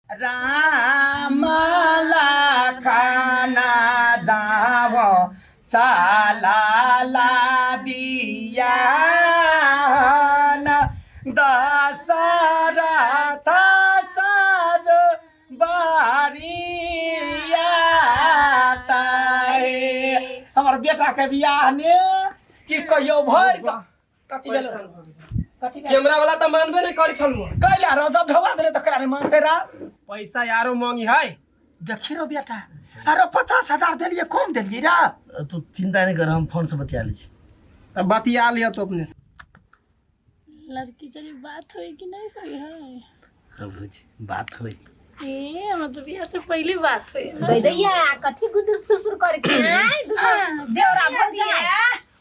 राम लखन जाव चलाला बियान दशरथ साज बरियाता हे। हमर बेटा के बियाह ने की कहियो भरि कऽ कथी भेल कथी भेल कैमरा वाला तऽ मानबे नहीं करी छलु कैला रो जब ढवा देले त करा रे मानते रा पैसा यारो मांगी है देखी रो बेटा अरे 50,000 देलिए कम देलिए रा तू चिंता नहीं कर हम फोन से बतिया लै छी तऽ बतिया लिअ तो अपने से। लड़की चली बात होई कि नहीं होई है हाँ भौजी बात होई ए हमर तो बियाह से पहले बात होई ना। दैया कथी गुदुर फुसुर करे छी आय देवरा भौजी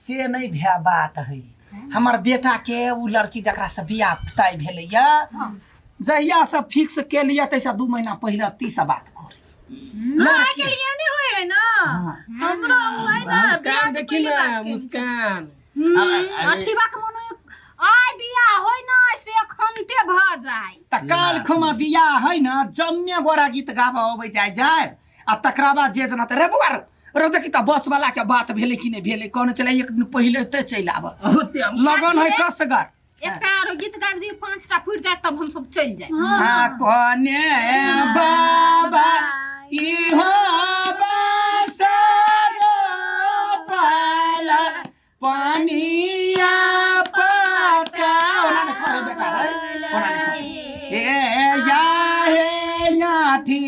से नहीं भ्या बात है हमर बेटा के उ लड़की जकरा से बियाह तय भेलैया जहिया से फिक्स के लिए तैसा 2 महीना पहले तीस बात करे हाँ के लिए नहीं होए है ना हमरो है ना मुस्कान बियाह से देखी पहले ना बात केने। मुस्कान अथी बाक मन आय बियाह होय ना से अखनते भ जाय त काल खुमा बियाह है ना जम्मे गोरा गीत गाबऽ अबै जाय जाय आ तकरा बाद जे जना त रे बौआ रो रो देखी त बस वाला के बात भेलै कि नहि भेलै कहने छलै एक दिन पहिले ते चलि आबऽ लगन है कसगर एकटा आरो गीत गाबि दियौ 5टा पुरि जायत तब हम सब चलि जायब आ कोने बाबा इहो बसर पाला पानिया पटा ओना नहि करे बेटा है ओना नहि करे। ए या हे याठी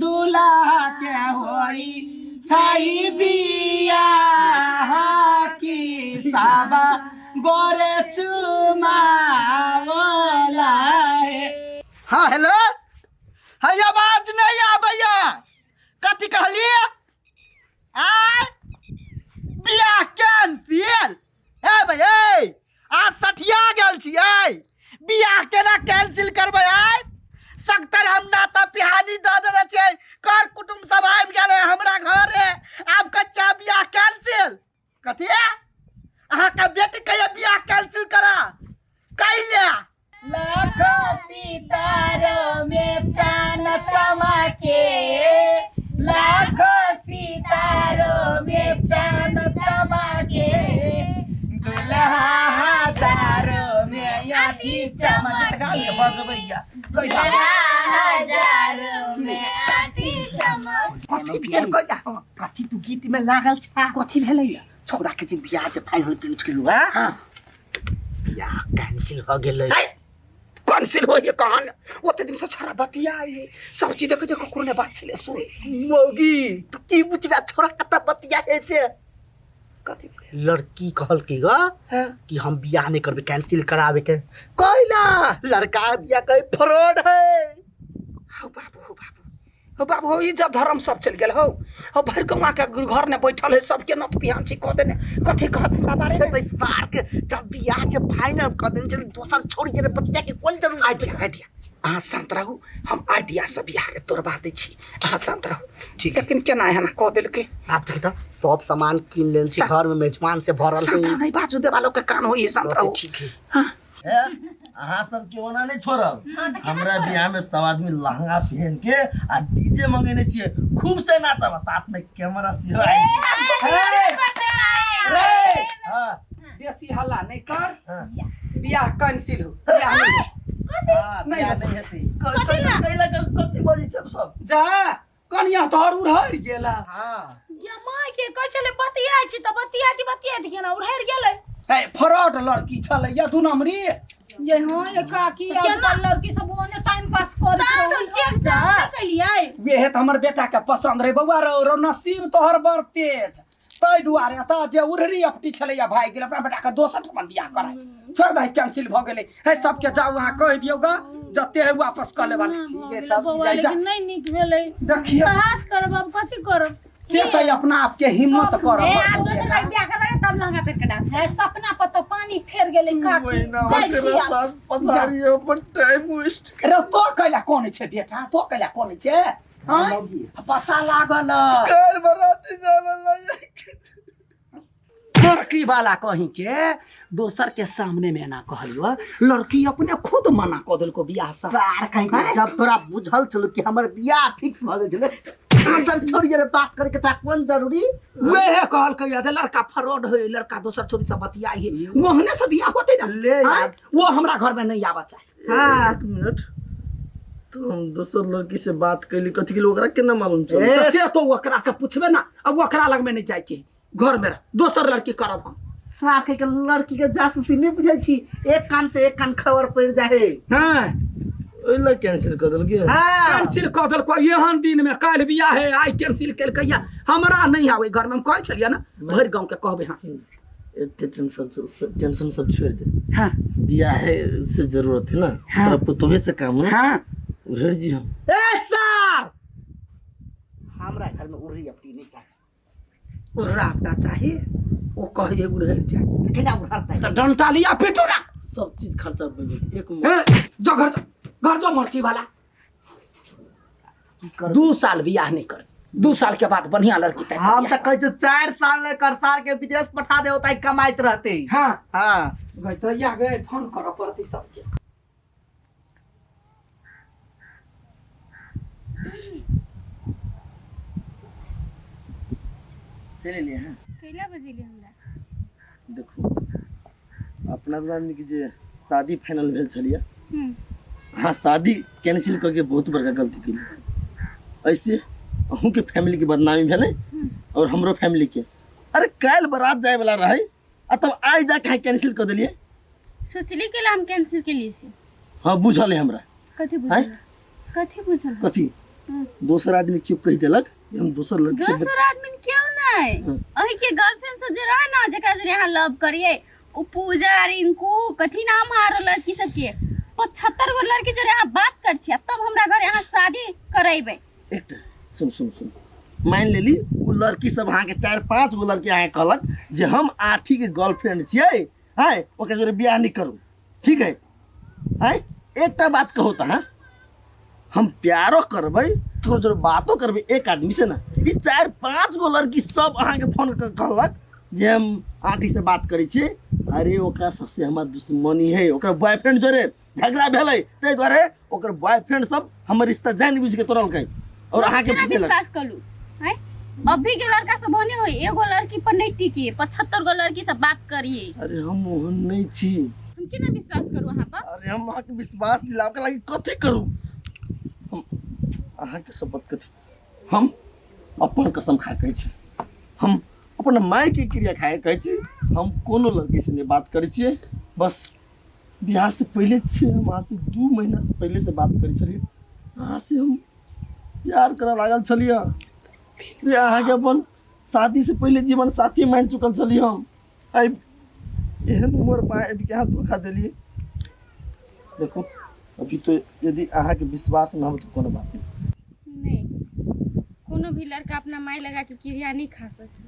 दुल्हा के होई छाई बियाह की साबा गोरे चुमावला हे। हाँ हेलो है आवाज नहीं आबैया कथी कहलिए आय बियाह कैंसिल ए भाई ए आज सठिया गेल छियै बियाह केना कैंसिल करबै आय सख्तर हम नाता पिहानी दऽ देने छियै कर कुटुम्ब सब आबि गेलै हमरा घरे आब कच्चा बियाह कैंसिल कथी अहाँके बेटी कहिया बियाह कैंसिल करा कैले लाखों सितारों में चांद चमके लाखों सितारों में चांद चमके दुल्हा हजारों में आठी चमक गाल बजबैया हजारों में आठी चमक कथी भेल कैला कथी तू गीत में लागल छा कथी भेलैया छोरा के जे बियाह जे फाइनल केने छलू हां बियाह कैंसिल हो गेलै कैंसिल हो ये कहान ओते दिन से छोरा बतिया है सब चीज देखे देखो कोनो बात छले सुन मौगी तू की बुझबे छोरा कत बतिया है से कथी लड़की कहल की गा हाँ। कि हम बियाह नहीं करबे कैंसिल करावे के कैला लड़का बियाह कहे फ्रॉड है हो बाबू हो बाबू हो बाबू हो इज्जत धर्म सब चल गेल हो हो भर कौआ के घर ने बैठल है सबके नत पिहान छी कह देने कथी कहत हमरा बारे में तो सार के जब बियाह जे फाइनल कर देने चल दोसर छोड़ी के बतिया के कोन जरूरत आइडिया आइडिया अहाँ शांत रहू हम आइडिया से बियाह के तोड़बा दै छी अहाँ शांत रहू ठीक लेकिन केना एहना कह देलकै आप देखी तो सब सामान कीन लेल छी घर में मेजबान से भरल शांत है रहू नहीं बाजू देवालो के कान होई शांत रहू ठीक है हे, अहाँ सबके ओना नहि छोड़ब हमरा बियाह में सब आदमी लहंगा पहन के आ डीजे मंगेने छियै खूब से नाचब आ साथ में कैमरा सेहो आबि रे हाँ बेसी हल्ला नहीं कर हाँ। बियाह कैंसिल हो बियाह नहीं हो। हाँ, नहीं बियाह हेतै। नहीं हेतै। कैला कथी बजै छै सब जा कनिया तोहर उड़हर गेला हाँ या माय के कहै छलै बतियाइ छी तऽ बतियाति बतियाति केना उड़हरि गेलै ए फ्रॉड लड़की छलै या दू नंबरी ये हाँ ये काकी आजकल लड़की सब ओने टाइम पास कर तऽ हम चेक जांच नहि केलियै वेहे तऽ हमर बेटा के पसंद रहे बौआ रो रो नसीब तोहर बड़ तेज ताहि दुआरे तऽ जे उड़हरी अपटी छलैया भागि गेल अपना बेटा के दोसर ठमन बियाह कराय छोड़ दही कैंसिल भऽ गेलै हे सबके जाउ अहाँ कहि दियौ गा जते है वापस कऽ लेबा भऽ गेलै बौआ जा। लेकिन नहि नीक भेलै देखियौ साहस करब आब कथी करब से तऽ अपना आपके हिम्मत करब ए आब दोसर लड़की बियाह करबै तब लहंगा पहिर के डांस है सपना पर तो पानी फेर गेलै काकी जाइ छी आब। पछाड़ी अपन टाइम वेस्ट रे तो कैला कोन छै बेटा तो कैला कोन छै हाँ पता लागल कर बराती जावे लड़की वाला कहीं के दोसर के सामने में ना कहलियो, लड़की अपने खुद मना कऽ देलको बियाह से। बार कहीं के, जब तोरा बुझल छलो कि हमर बियाह फिक्स भ गेल छलै, दोसर छोड़ी रे बात करे के तोरा कोन जरूरी? वह कहलकै जे लड़का फ्रॉड है, लड़का दोसर छोरी से बतियाई है, ओहने से बियाह होते ना। ले यार। आँय? वो हमरा घर में नहीं आवा चाहे। हाँ। एक मिनट, तो हम दोसर लड़की से बात कैली कथी के लिए, ओकरा केना मालूम चल? तो से तो ओकरा से पूछबे ना, अब ओकरा लग में नहीं जाए के, घर में रह, दोसर लड़की करब हम। सार के लड़की के जासूसी नहीं बुझै छी, एक कान से एक कान खबर पड़ जाए। हाँ। ओहि लए कैंसिल कऽ देलकै। हाँ। कैंसिल कऽ देलको एहन दिन में, काल्हि बियाह है आइ कैंसिल केलकै। हमरा नहीं आवे घर में, हम कहै छलियै ना भरि गाँव के कहबै। हाँ। एते टेंशन टेंशन सब छोड़ दे। हाँ। बियाह है से जरूरत है ना। हाँ। तोरा पुतोहे से काम है। हाँ। उधर जी हम। ए सर, हमरा घर में उड़ी अपनी नहीं चाही। उर्रा अपना चाही, ओ कहिए उड़ेल चाही। तऽ केना उड़तै? तऽ डंटा लिया पिटू ना। सब चीज खर्चा भऽ गेल एक हे, जो घर जो, घर जो मड़की वाला। 2 साल बियाह नहीं कर, 2 साल के बाद बढ़िया लड़की तय कर हम बियाह तऽ कहै छियौ 4 साल नहि कर, सार के विदेश पठा दे, ओतै कमाइत रहतै। हाँ। हाँ। गई तो या गए, फोन करऽ पड़तै सबके। चलि एलियै अहाँ? कैला बजेली हमरा? देखू, अपना दुनू आदमीके जे शादी फाइनल भेल छलियै, अहाँ शादी कैंसिल कऽ के बहुत बड़का गलती केलियै। ऐसे अहूँके फैमिलीके बदनामी भेलै और हमरो फैमिलीके। अरे काल्हि बारात जायवला रहै आ तब आइ जाके अहाँ कैंसिल कऽ देलियै। सोचली के हम कैंसिल केलिए से? हाँ, बुझल है हमरा। कथी आँय? बुझल? कथी बुझल? कथी? दोसर आदमी क्यों कहि देलक जे हम दोसर लड़की से दोसर आदमी क्यों नहीं, अही के गर्लफ्रेंड से जे रहे ना, जेकरा जोरे अहाँ लव करिए, उ पूजा रिंकू कथी नाम आरो लड़की सब के 75 गो लड़की जोरे अहाँ बात कर छियै, तब हमरा घर अहाँ शादी करेबै। एकटा सुन सुन सुन, मान लेली उ लड़की सब अहाँके 4-5 गो लड़की अहाँके कहलक जे हम आठी के गर्लफ्रेंड छियै, आँय ओकरा जोरे बियाह नहीं करू, ठीक है? आँय एकटा बात कहू तऽ अहाँ, हम प्यारो करबै केकरो जोरे बातो करबै एक आदमी से ना, ई 4-5 गो लड़की सब अहाँके फोन कऽ कहलक जे हम आठी से बात करै छियै। अरे ओकरा सबसे हमर दुश्मनी है, ओकर बॉयफ्रेंड जोरे झगड़ा भेलै, ताहि दुआरे ओकर बॉयफ्रेंड सब हमर रिश्ता जानि बुझि के तोड़लकै और अहाँके केना फंसेलक। विश्वास करू? हैं, अभी के लड़का सब होने होई, एगो लड़की पर नहीं टिकी, 75 गो लड़की से बात करिए। अरे हम ओहन नहीं छी। हम केना विश्वास करू अहाँ पर? अरे हम अहाँके विश्वास दिलाबके लागि कथी करू? हम अहाँके शपथ कथी, हम अपन कसम खा कहै छी, हम अपन मायके क्रिया खाए कहै छी, हम कोनो लड़की से नहीं बात करै छियै। बस बियाह से पहिले से हम अहाँ से 2 महीना पहिले से बात करै छलियै, अहाँ से हम प्यार करऽ लागल छलियै, जे अहाँके अपन शादी से पहिले जीवन साथी मानि चुकल छलियै हम। आइ एहन उमर पर आबि के अहाँ धोखा देलियै। देखू अभी तो यदि अहाँके विश्वास न हो तो कोनो बात नहीं। नहीं, कोनो भी लड़का अपना माय लगा के क्रिया नहीं खा सके,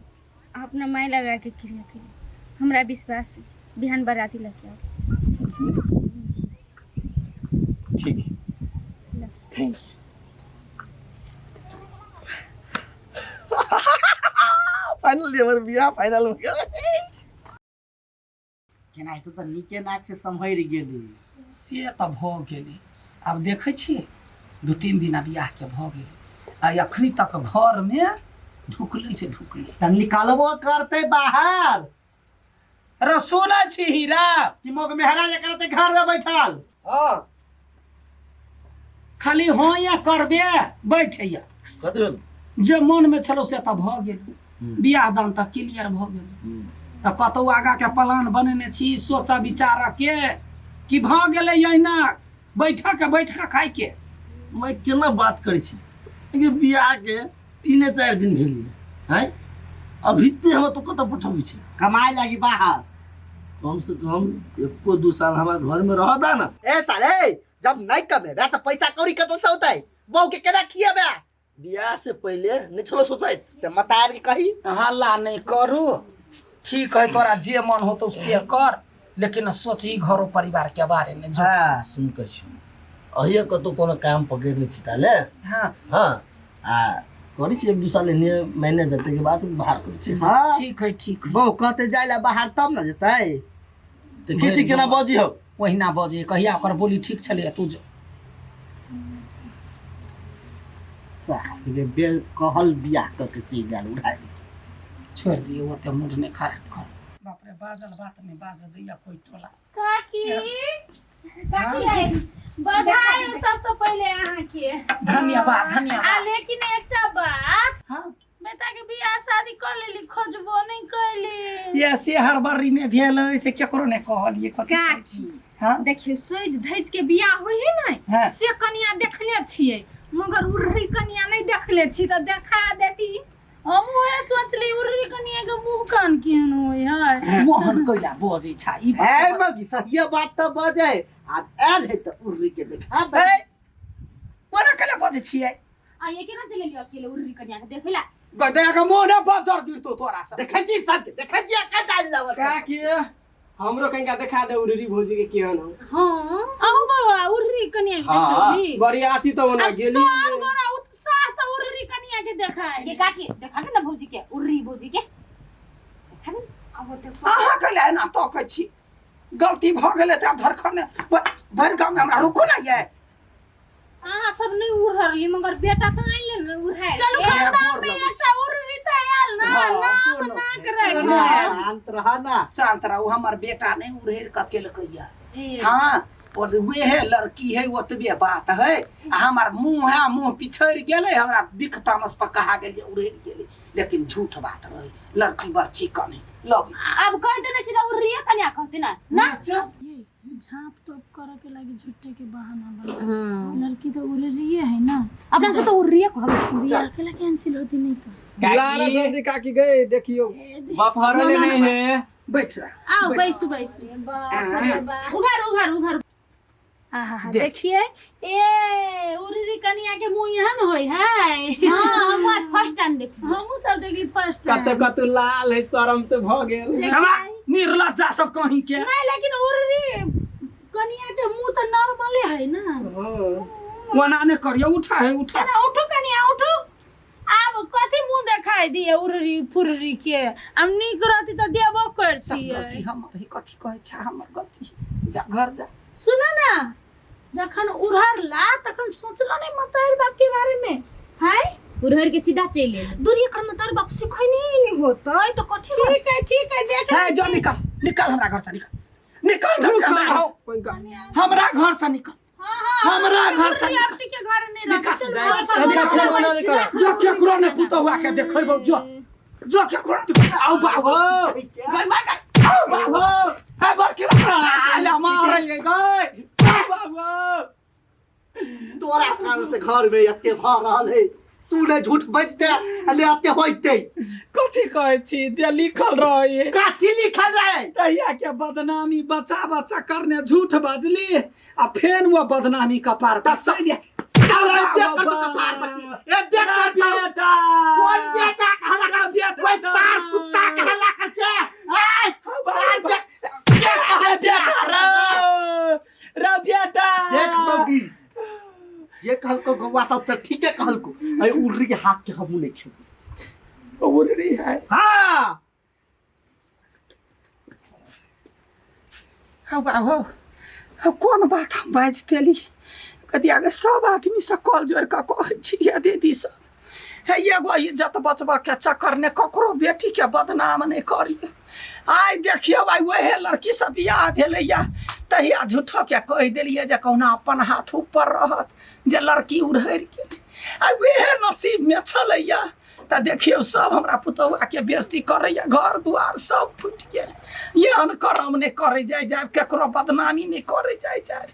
अपना माय लगा के क्रिया करी, हमरा विश्वास है। बिहान बाराती लग आओ। सच में? ठीक है, thank you. Finally हमर बियाह फाइनल हो गेल। केना हेतौ तऽ नीके नाक से सम्हरि गेली। से तऽ भऽ गेलै, आब देखै छियै 2-3 दिना बियाहके भऽ गेलै आ एखनी तक घरमे ढुकलै से ढुकलै। तऽ निकलबो करतै बाहर। रे सुनै छी हीरा? कि मोग मेहरा जे करतै घर में बैठल। हाँ। खाली हाँ या करबे बैठैया। कथी भेल? जे मन में छलो से तऽ भऽ गेल, बियाह दान तऽ क्लियर भऽ गेल। तऽ कतौ आगा के प्लान बनेने छी सोचा विचार के कि भऽ गेलै अहिना बैठक के बैठ के खाइ के? मैं केना बात करै छी, लेकिन बियाह के 3-4 दिन भेल हैं, अभी ते हमरा तो कतऽ पठबै छै? कमाए लागी बाहर। कम से कम 1-2 साल हमारा घर में रह दा ना। ए साले, जब नहीं कमेबे तऽ पैसा कौड़ी कतौ से औतै? बहू के केना खिएबे? बियाह से पहिले नहीं छलो सोचैत। तऽ मतार के कही। हल्ला नहीं करू, ठीक है, तोरा जे मन होतौ से कर, लेकिन सोचही घरो परिवार के बारे में। जो हाँ। सुन कर छी, अहिए कतौ कोनो काम पकड़ि लै छी ताले। हाँ। हाँ, आ करै छी 1-2 साल एने महीने जते के बाद बाहर करै छी। हाँ। ठीक है, ठीक है। बहू कहते जाय ला बाहर तब न जेतै। देखै छी केना बजी हौ। ओहिना बजे कहिया ओकर बोली ठीक छलैया तू जो। साले बेल कहल बियाह कऽ के चलि गेल उड़ाय। छोड़ि दियौ ओते मूड नहि खराब कर। बाप रे बाजल बात नहि बाजऽ दैया कोइ टोला। काकी काकी बधाई हो सबसे पहिले अहाँके। धन्यवाद आ धन्यवाद। लेकिन एकटा बात, हाँ बेटा के बियाह शादी कर लेली, खोजबो नहीं कैली। ये से हड़बड़ी में भेल है से केकरो नहि कहलियै कथी कहै छी। काकी हाँ देखियौ सजि धजि के बियाह होइ है ने हाँ। से कनिया देखने छियै मगर उर्री कनिया नहि देखले छी तऽ देखा देती। हम उहे सोचली उर्री कनिया के मुंह कान केहन होय है। मोहन कैला बजै छा ई बात। है मगी सहिए बात तऽ बजै आब आयल है तऽ उर्री के देखा दे। ए, ओना कैला बजै छियै? आ ये केना चलि एलियै अकेले उर्री कनिया के देखै ला? गदया के मुँह ने बजर गिरतो तोरा से। देखै छी सबके देखै छी एकर डालि लेबऽ। काकी हमरो कनिका देखा दे उर्री भौजी के केहन हो। हाँ अहूँ बौआ उर्री कनिया के हाँ देखली? बरियाती तो ओना अब गेली। सब गोरा उत्साह से उर्री कनिया के देखाय। के काकी देखा दे ना भौजी के उर्री भौजी के देखा दे ना। आब देखो। अहाँ कैला एना तकै छी? गलती भऽ गेलै तऽ आब धरखन भरि गाँवमे हमरा रुकू ने ये। अहाँ सब नहीं उड़हरली मगर बेटा तऽ आनि ले ने उड़ाय। चलू ए, खानदान गोर में लगै एकटा उर्री तऽ आयल ना, हाँ, नाम सुनो, नाक राखि। सुनो। शांत रह ना। शांत रहू हमर बेटा नहीं उड़ेर कऽ केलकैया। ए, हाँ और वेहे लड़की है ओतबे बात है आ हमर मुँह है मुँह पिछड़ि गेलै हमरा बिख तामस पर कहा गेल जे उड़ेर गेलै लेकिन झूठ बात रहे लड़की बड़ चिकन है लबै छी। आब कहि देने छी तऽ उर्रिये कनिया कहती ना ना। चुप। झाँप तोप करे के लागी झूठे के बहाना बना। लड़की तो उर्रिये है ना। अपना से तो उर्रिये कहब। बियाह के ला कैंसिल होती नहीं तो। बुला ना जल्दी काकी गए देखियो। बफर ले नहीं है। बैठ रहा। आओ बैसू बैसू। बाप रे बाप। उघार उघार उघार। आहा देख। देखिए ए उर्री कनिया के मुंह एहन होय है। हाँ हम आज फर्स्ट टाइम देखली। हमहूँ सब देखली फर्स्ट कत टाइम। कत लाल है शरम से भ गेल। हमरा निर्लज्जा सब कहीं के। नहीं लेकिन उर्री कनिया के मुंह तो नॉर्मले है ना। हाँ। ओना नहि करियो उठा है उठा। केना उठू कनिया उठू। आब कथी मुंह देखाई दिए उर्री फुर्री के? हम नीक रहती तऽ देबो सब करतियै। गलती हमर है कथी कहै छा हमर गलती। जा घर जा। सुन ना जखन उड़हरला तखन सोचलो नहीं मतारी बाप के बारे में है? उड़हर के सीधा चलि एलै। दूर एकर मतारी बाप सिखैने नहि होतै तऽ कथी ठीक है ठीक है देख। हे जो निकल निकल हमरा घर से निकल निकल धर से हमरा घर से। हमरा घर से निकल। हमरा घर से निकल। आपटी के घर नहीं रह निकल। चल। निकल। जो केकरो ने पुतहुआ के देखैबौ जो जो केकरो ने देखैबौ आउ बाबू गई माय गई आउ बाबू हे बड़की बाबू मारै गई आउ बाबू। तोरा कारण से घर में एते भऽ रहल है तू ने झूठ बजते आ ले एते होइते। कथी कहै छी जे लिखल रहै कथी लिखल रहै? तहिया के बदनामी बचा बचा करने झूठ बजली आ फेन वो बदनामी कपार पर चलि गेल। चल ए बे कर तो कपार पर ए बे कर तो। बेटा कोन बेटा कहला? बेटा ओइ तार कुत्ता कहला कर से। ए तार बे बेटा रे रे बेटा। देख मौगी जे कहलको गौवा सब तऽ ठीके कहलको। अरे उर्री के हाथ के हमहूँ नहीं खेबै। उर्री है। हाँ हौ बाबू हौ कोन बात हम बाजि देली? कथी आगे सब आदमी से कॉल जोड़ कऽ कहै छियै दीदी सब हे एगो इज्जत बचबऽ के चक्कर ने ककरो बेटी के बदनाम नहि करियै। आइ देखियौ आइ वएह लड़की से बियाह भेलैया तहिया झूठो के कहि देलियै जे कहुना अपन हाथ ऊपर रहत जे लड़की उड़हरि गेलै। आइ वएह नसीब में छलैया तऽ देखियौ सब हमरा पुतहुआ के बेइज्जती करैया घर दुआर सब फुटि गेल। एहन करम नहि करै जाय जाय केकरो बदनामी नहि करै जाय जाय।